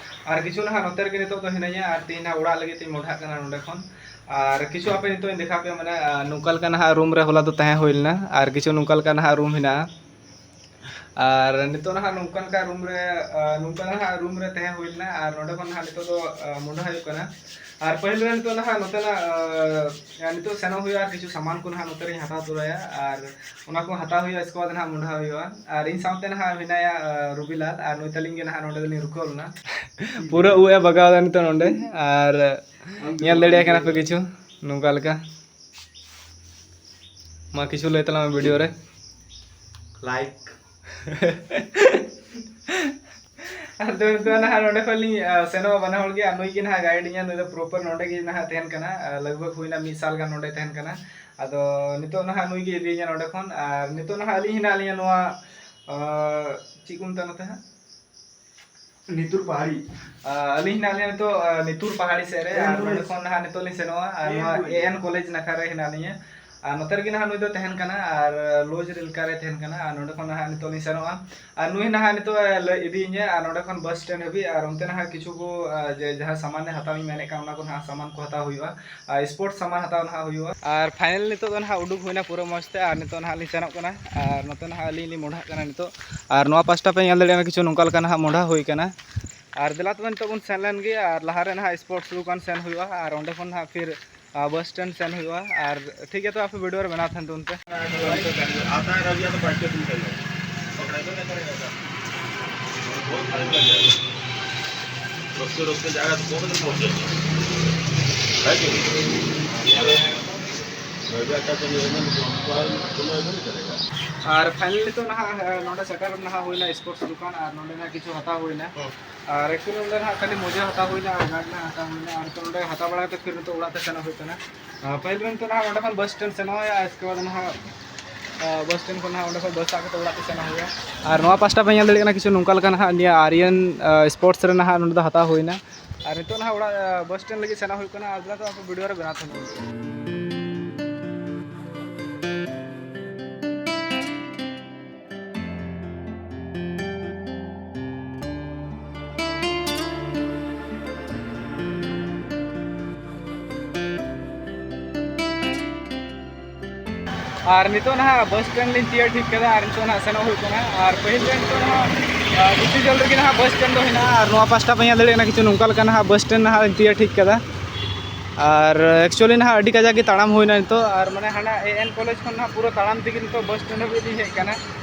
ᱟᱨ ᱠᱤᱪᱷᱩ ᱱᱟᱦᱟᱜ ᱱᱚᱛᱮ ᱨᱮᱜᱮ ᱱᱤᱛᱚᱜ ᱫᱚ ᱦᱤᱱᱟᱹᱧᱟ ᱟᱨ ᱛᱤᱦᱤᱧ ᱱᱟᱦᱟᱜ ᱚᱲᱟᱜ ᱞᱟᱹᱜᱤᱫ ᱛᱤᱧ ᱢᱚᱰᱷᱟᱜ ᱠᱟᱱᱟ ᱱᱚᱸᱰᱮ ᱠᱷᱚᱱ᱾ ᱟᱨ ᱠᱤᱪᱷᱩ ᱟᱯᱮ ᱱᱤᱛᱚᱜ ᱤᱧ ᱫᱮᱠᱷᱟᱣ ᱯᱮᱭᱟ, ᱢᱟᱱᱮ, ᱟ, ᱱᱚᱝᱠᱟ ᱞᱮᱠᱟ ᱱᱟᱦᱟᱜ ᱨᱩᱢ ᱨᱮ ᱦᱚᱞᱟ ᱫᱚ ᱛᱟᱦᱮᱸ ᱦᱩᱭ ᱞᱮᱱᱟ ᱟᱨ ᱠᱤᱪᱷᱩ ᱱᱚᱝᱠᱟ ᱞᱮᱠᱟ ᱱᱟᱦᱟᱜ ᱨᱩᱢ ᱦᱮᱱᱟᱜᱼᱟ᱾ ᱟᱨ ᱱᱤᱛᱚᱜ ᱱᱟᱦᱟᱜ ᱱᱚᱝᱠᱟ ᱞᱮᱠᱟ ᱨᱩᱢ ᱨᱮ, ᱟ, ᱱᱚᱝᱠᱟ ᱱᱟᱦᱟᱜ ᱨᱩᱢ ᱨᱮ ᱛᱟᱦᱮᱸ ᱦᱩᱭ ᱞᱮᱱᱟ ᱟᱨ ᱱᱚᱸᱰᱮ ᱠᱷᱚᱱ ᱱᱟᱦᱟᱜ ᱱᱤᱛᱚᱜ ᱫᱚ, ᱟ, ᱢᱚᱰᱷᱟ ᱦᱩᱭᱩᱜ ᱠᱟᱱᱟ᱾ ᱟᱨ ᱯᱟᱹᱦᱤᱞ ᱨᱮ ᱱᱤᱛᱚᱜ ᱱᱟᱦᱟᱜ ᱱᱚᱛᱮᱱᱟᱜ, ᱟ, ᱱᱤᱛᱚᱜ ᱥᱮᱱᱚᱜ ᱦᱩᱭᱩᱜᱼᱟ ᱟᱨ ᱠᱤᱪᱷᱩ ᱥᱟᱢᱟᱱ ᱠᱚ ᱱᱟᱦᱟᱜ ᱱᱚᱛᱮ ᱨᱤᱧ ᱦᱟᱛᱟᱣ ᱛᱚᱨᱟᱭᱟ ᱟᱨ ᱚᱱᱟ ᱠᱚ ᱦᱟᱛᱟᱣ ᱦᱩᱭᱩᱜᱼᱟ, ᱤᱥᱠᱮ ᱵᱟᱫᱽ ᱱᱟᱦᱟᱜ ᱢᱚᱰᱷᱟ ᱦᱩᱭᱩᱜᱼᱟ᱾ ᱟᱨ ᱤᱧ ᱥᱟᱶᱛᱮ ᱱᱟᱦᱟᱜ ᱢᱮᱱᱟᱭᱟ, ᱟ, ᱨᱩᱵᱤᱞᱟᱞ, ᱟᱨ ᱱᱩᱭ ᱛᱟᱹᱞᱤᱧ ᱜᱮ ᱱᱟᱦᱟᱜ ᱱᱚᱸᱰᱮ ᱫᱚᱞᱤᱧ ᱨᱩᱠᱷᱟᱹᱣ ᱞᱮᱱᱟ᱾ ᱯᱩᱨᱟᱹ ᱩᱵ ᱮ ᱵᱟᱜᱟᱣ ᱮᱫᱟ ᱱᱤᱛᱚᱜ ᱱᱚᱸᱰᱮ, ᱟᱨ ᱧᱮᱞ ᱫᱟᱲᱮᱭᱟᱜ ᱠᱟᱱᱟ ᱯᱮ ᱠᱤᱪᱷᱩ ᱱᱚᱝᱠᱟ ᱞᱮᱠᱟ᱾ ᱢᱟ ᱠᱤᱪᱷᱩ ᱞᱟᱹᱭ ᱛᱟᱞᱟᱝ ᱢᱮ ᱵᱷᱤᱰᱤᱭᱳ ᱨᱮ᱾ ᱞᱟᱭᱤᱠ᱾ ᱟᱫᱚ ᱱᱤᱛᱚᱜ ᱱᱟᱦᱟᱜ ᱱᱚᱸᱰᱮ ᱠᱷᱚᱱ ᱞᱤᱧ, ᱟ, ᱥᱮᱱᱚᱜᱼᱟ ᱵᱟᱱᱟ ᱦᱚᱲ ᱜᱮ, ᱟᱨ ᱱᱩᱭ ᱜᱮ ᱱᱟᱦᱟᱜ ᱜᱟᱭᱤᱰ ᱤᱧᱟ᱾ ᱱᱩᱭ ᱫᱚ ᱯᱨᱚᱯᱟᱨ ᱱᱚᱸᱰᱮ ᱜᱮ ᱱᱟᱦᱟᱜ ᱛᱟᱦᱮᱱ ᱠᱟᱱᱟ, ᱟ, ᱞᱟᱜᱽ ᱵᱷᱟᱜᱽ ᱦᱩᱭᱱᱟ ᱢᱤᱫ ᱥᱟᱞ ᱜᱟᱱ ᱱᱚᱸᱰᱮ ᱛᱟᱦᱮᱱ ᱠᱟᱱᱟ᱾ ᱟᱫᱚ ᱱᱤᱛᱚᱜ ᱱᱟᱦᱟᱜ ᱱᱩᱭ ᱜᱮ ᱤᱫᱤᱭᱤᱧᱟ ᱱᱚᱸᱰᱮ ᱠᱷᱚᱱ, ᱟᱨ ᱱᱤᱛᱚᱜ ᱱᱟᱦᱟᱜ ᱟᱹᱞᱤᱧ ᱦᱮᱱᱟᱜ ᱞᱤᱧᱟ ᱱᱚᱣᱟ, ᱟ, ᱪᱮᱫ ᱠᱚ ᱢᱮᱛᱟᱜᱼᱟ ᱱᱚᱛᱮ ᱦᱟᱸᱜ? ᱱᱤᱛᱩᱨ ᱯᱟᱦᱟᱲᱤ᱾ ᱟ, ᱟᱹᱞᱤᱧ ᱦᱮᱱᱟᱜ ᱞᱤᱧᱟ ᱱᱤᱛᱚᱜ, ᱟ, ᱱᱤᱛᱩᱨ ᱯᱟᱦᱟᱲᱤ ᱥᱮᱫ ᱨᱮ, ᱮᱱ ᱟᱨ ᱱᱚᱸᱰᱮ ᱠᱚᱞᱮᱡᱽ᱾ ᱠᱷᱚᱱ ᱱᱟᱦᱟᱜ ᱱᱤᱛᱚᱜ ᱞᱤᱧ ᱥᱮᱱᱚᱜᱼᱟ, ᱟᱨ ᱮᱱ ᱱᱚᱣᱟ ᱠᱚᱞᱮᱡᱽ᱾ ᱮ ᱮᱱ ᱠᱚᱞᱮᱡᱽ ᱱᱟᱠᱷᱟ ᱨᱮ ᱦᱮᱱᱟᱜ ᱞᱤᱧᱟ᱾ ᱟᱨ ᱱᱚᱛᱮ ᱨᱮᱜᱮ ᱱᱟᱦᱟᱜ ᱱᱩᱭ ᱫᱚ ᱛᱟᱦᱮᱱ ᱠᱟᱱᱟ, ᱟᱨ ᱞᱚᱡᱽ ᱨᱮ ᱮᱞᱠᱟ ᱨᱮ ᱛᱟᱦᱮᱱ ᱠᱟᱱᱟ᱾ ᱟᱨ ᱱᱚᱸᱰᱮ ᱠᱷᱚᱱ ᱱᱟᱦᱟᱜ ᱱᱤᱛᱚᱜ ᱞᱤᱧ ᱥᱮᱱᱚᱜᱼᱟ, ᱟᱨ ᱱᱩᱭ ᱱᱟᱦᱟᱜ ᱱᱤᱛᱚᱜ ᱮ ᱞᱟᱹᱭ ᱤᱫᱤᱭᱤᱧᱟ, ᱟᱨ ᱱᱚᱸᱰᱮ ᱠᱷᱚᱱ ᱵᱟᱥ ᱥᱴᱮᱱᱰ ᱦᱟᱹᱵᱤᱡ, ᱟᱨ ᱚᱱᱛᱮ ᱱᱟᱦᱟᱜ ᱠᱤᱪᱷᱩ ᱠᱚ, ᱟᱨ ᱡᱮ ᱡᱟᱦᱟᱸ ᱥᱟᱢᱟᱱ ᱮ ᱦᱟᱛᱟᱣᱤᱧ ᱢᱮᱱᱮᱫ ᱠᱟᱱ, ᱚᱱᱟ ᱠᱚ ᱱᱟᱦᱟᱜ ᱥᱟᱢᱟᱱ ᱠᱚ ᱦᱟᱛᱟᱣ ᱦᱩᱭᱩᱜᱼᱟ, ᱟᱨ ᱥᱯᱳᱨᱴᱥ ᱥᱟᱢᱟᱱ ᱦᱟᱛᱟᱣ ᱱᱟᱦᱟᱜ ᱦᱩᱭᱩᱜᱼᱟ᱾ ᱟᱨ ᱯᱷᱟᱭᱱᱮᱞ ᱱᱤᱛᱚᱜ ᱫᱚ ᱱᱟᱦᱟᱜ ᱩᱰᱩᱠ ᱦᱩᱭᱱᱟ ᱯᱩᱨᱟᱹ ᱢᱚᱡᱽ ᱛᱮ, ᱟᱨ ᱱᱤᱛᱚᱜ ᱱᱟᱦᱟᱜ ᱟᱹᱞᱤᱧ ᱞᱤᱧ ᱢᱚᱰᱷᱟᱜ ᱠᱟᱱᱟ ᱱᱤᱛᱚᱜ᱾ ᱟᱨ ᱱᱚᱣᱟ ᱯᱟᱥᱴᱟ ᱯᱮ ᱧᱮᱞ ᱫᱟᱲᱮᱭᱟᱜ ᱠᱟᱱᱟ, ᱠᱤᱪᱷᱩ ᱱᱚᱝᱠᱟ ᱞᱮᱠᱟ ᱱᱟᱦᱟᱜ ᱢᱚᱰᱷᱟ ᱦᱩᱭ ᱠᱟᱱᱟ᱾ ᱟᱨ ᱫᱮᱞᱟ ᱛᱚᱵᱮ ᱱᱤᱛᱚᱜ ᱵᱚᱱ ᱥᱮᱱ ᱞᱮᱱ ᱜᱮ, ᱟᱨ ᱞᱟᱦᱟᱨᱮ ᱱᱟᱦᱟᱜ ᱥᱯᱳᱨᱴᱥ ᱫᱚᱠᱟᱱ ᱥᱮᱱ ᱦᱩᱭᱩᱜᱼᱟ, ᱟᱨ ᱚᱸᱰᱮ ᱠᱷᱚᱱ ᱱᱟᱦᱟᱜ ᱯᱷᱤᱨ ᱟᱨ ᱵᱟᱥ ᱥᱴᱮᱱᱰ ᱥᱮᱱ ᱦᱩᱭᱩᱜᱼᱟ᱾ ᱟᱨ ᱴᱷᱤᱠ ᱜᱮᱭᱟ, ᱛᱚ ᱟᱯᱮ ᱵᱷᱤᱰᱤᱭᱳ ᱨᱮ ᱵᱮᱱᱟᱣ ᱛᱟᱦᱮᱱ ᱛᱟᱵᱚᱱ ᱯᱮ᱾ आता है रवि यादव बाइक के तुम चलो, पकड़ाई दो, नहीं करेगा काम। बहुत सारी बन जाएगा। रोकते रोकते जाएगा तो बहुत दिन पहुंच जाएगा। है कि नहीं? रवि अच्छा चलिए, नहीं तो हम तो तुम्हें नहीं करेगा। ᱟᱨ ᱯᱷᱟᱭᱱᱟᱞᱤ ᱱᱤᱛᱚᱜ ᱱᱟᱦᱟᱜ ᱱᱚᱰᱮ ᱥᱮᱴᱮᱨ ᱱᱟᱦᱟᱜ ᱦᱩᱭᱱᱟ ᱥᱯᱳᱨᱴᱥ ᱫᱚᱠᱟᱱ, ᱟᱨ ᱱᱚᱰᱮ ᱱᱟᱦᱟᱜ ᱠᱤᱪᱷᱩ ᱦᱟᱛᱟᱣ ᱦᱩᱭᱱᱟ᱾ ᱟᱨ ᱮᱠᱪᱩᱭᱮᱞᱤ ᱱᱚᱰᱮ ᱱᱟᱦᱟᱜ ᱠᱷᱟᱹᱞᱤ ᱢᱚᱡᱟ ᱦᱟᱛᱟᱣ ᱦᱩᱭᱱᱟ, ᱟᱨ ᱜᱟᱨᱰ ᱱᱟᱦᱟᱜ ᱦᱟᱛᱟᱣ ᱦᱩᱭᱱᱟ, ᱟᱨ ᱱᱤᱛᱚᱜ ᱱᱚᱰᱮ ᱦᱟᱛᱟᱣ ᱵᱟᱲᱟ ᱠᱟᱛᱮ ᱯᱷᱤᱨ ᱱᱤᱛᱚᱜ ᱚᱲᱟᱜ ᱛᱮ ᱥᱮᱱᱚᱜ ᱦᱩᱭᱩᱜ ᱠᱟᱱᱟ᱾ ᱟᱨ ᱯᱟᱹᱦᱤᱞ ᱨᱮ ᱱᱤᱛᱚᱜ ᱱᱟᱦᱟᱜ ᱚᱸᱰᱮ ᱠᱷᱚᱱ ᱵᱟᱥ ᱥᱴᱮᱱᱰ ᱥᱮᱱᱚᱜ ᱦᱩᱭᱩᱜᱼᱟ, ᱤᱥᱠᱮ ᱵᱟᱫᱽ ᱱᱟᱦᱟᱜ ᱵᱟᱥ ᱥᱴᱮᱱᱰ ᱠᱷᱚᱱ ᱱᱟᱦᱟᱜ ᱚᱸᱰᱮ ᱠᱷᱚᱱ ᱵᱟᱥ ᱥᱟᱵ ᱠᱟᱛᱮ ᱚᱲᱟᱜ ᱛᱮ ᱥᱮᱱᱚᱜ ᱦᱩᱭᱩᱜᱼᱟ᱾ ᱟᱨ ᱱᱚᱣᱟ ᱯᱟᱥᱴᱟ ᱯᱮ ᱧᱮᱞ ᱫᱟᱲᱮᱭᱟᱜ ᱠᱟᱱᱟ, ᱠᱤᱪᱷᱩ ᱱᱚᱝᱠᱟ ᱞᱮᱠᱟ ᱱᱟᱦᱟᱜ ᱱᱤᱭᱟᱹ ᱟᱨᱭᱟᱱ ᱥᱯᱳᱨᱴᱥ ᱨᱮ ᱱᱟᱦᱟᱜ ᱱᱚᱸᱰᱮ ᱫᱚ ᱦᱟᱛᱟᱣ ᱦᱩᱭᱱᱟ᱾ ᱟᱨ ᱱᱤᱛᱚᱜ ᱱᱟᱦᱟᱜ ᱚᱲᱟᱜ ᱵᱟᱥ ᱥᱴᱮᱱᱰ ᱞᱟᱹᱜᱤᱫ ᱥᱮᱱᱚᱜ ᱦᱩᱭᱩᱜ ᱠᱟᱱᱟ, ᱟᱨ ᱫᱚ ᱟᱯᱮ ᱵᱷᱤᱰᱤᱭᱳ ᱨᱮ ᱵᱮᱱᱟᱣ ᱛᱟᱦᱮᱱ ᱦᱩᱭᱩᱜ ᱠᱟᱱᱟ᱾ ᱟᱨ ᱱᱤᱛᱚᱜ ᱱᱟᱦᱟᱜ ᱵᱟᱥ ᱥᱴᱮᱱᱰ ᱞᱤᱧ ᱛᱤᱭᱟᱹᱨ ᱴᱷᱤᱠ ᱠᱟᱫᱟ, ᱟᱨ ᱱᱤᱛᱚᱜ ᱱᱟᱦᱟᱜ ᱥᱮᱱᱚᱜ ᱦᱩᱭᱩᱜ ᱠᱟᱱᱟ᱾ ᱟᱨ ᱯᱟᱹᱦᱤᱞ ᱨᱮ ᱱᱤᱛᱚᱜ ᱱᱟᱦᱟᱜ, ᱟᱨ, ᱠᱤᱪᱷᱩ ᱡᱷᱟᱹᱞ ᱨᱮᱜᱮ ᱱᱟᱦᱟᱜ ᱵᱟᱥ ᱥᱴᱮᱱᱰ ᱫᱚ ᱦᱮᱱᱟᱜᱼᱟ᱾ ᱟᱨ ᱱᱚᱣᱟ ᱯᱟᱥᱴᱟ ᱯᱮ ᱧᱮᱞ ᱫᱟᱲᱮᱭᱟᱜ ᱠᱟᱱᱟ, ᱠᱤᱪᱷᱩ ᱱᱚᱝᱠᱟ ᱞᱮᱠᱟ ᱱᱟᱦᱟᱜ ᱵᱟᱥ ᱥᱴᱮᱱᱰ ᱱᱟᱦᱟᱜ ᱞᱤᱧ ᱛᱤᱭᱟᱹᱨ ᱴᱷᱤᱠ ᱠᱟᱫᱟ᱾ ᱟᱨ ᱮᱠᱪᱩᱭᱮᱞᱤ ᱱᱟᱦᱟᱜ ᱟᱹᱰᱤ ᱠᱟᱡᱟᱠ ᱜᱮ ᱛᱟᱲᱟᱢ ᱦᱩᱭᱱᱟ ᱱᱤᱛᱚᱜ, ᱟᱨ ᱢᱟᱱᱮ ᱦᱟᱱᱟ ᱮ ᱮᱱ ᱠᱚᱞᱮᱡᱽ ᱠᱷᱚᱱ ᱱᱟᱦᱟᱜ ᱯᱩᱨᱟᱹ ᱛᱟᱲᱟᱢ ᱛᱮᱜᱮ ᱱᱤᱛᱚᱜ ᱵᱟᱥ ᱥᱴᱮᱱᱰ ᱦᱟᱹᱵᱤᱡ ᱞᱤᱧ ᱦᱮᱡ ᱟᱠᱟᱱᱟ᱾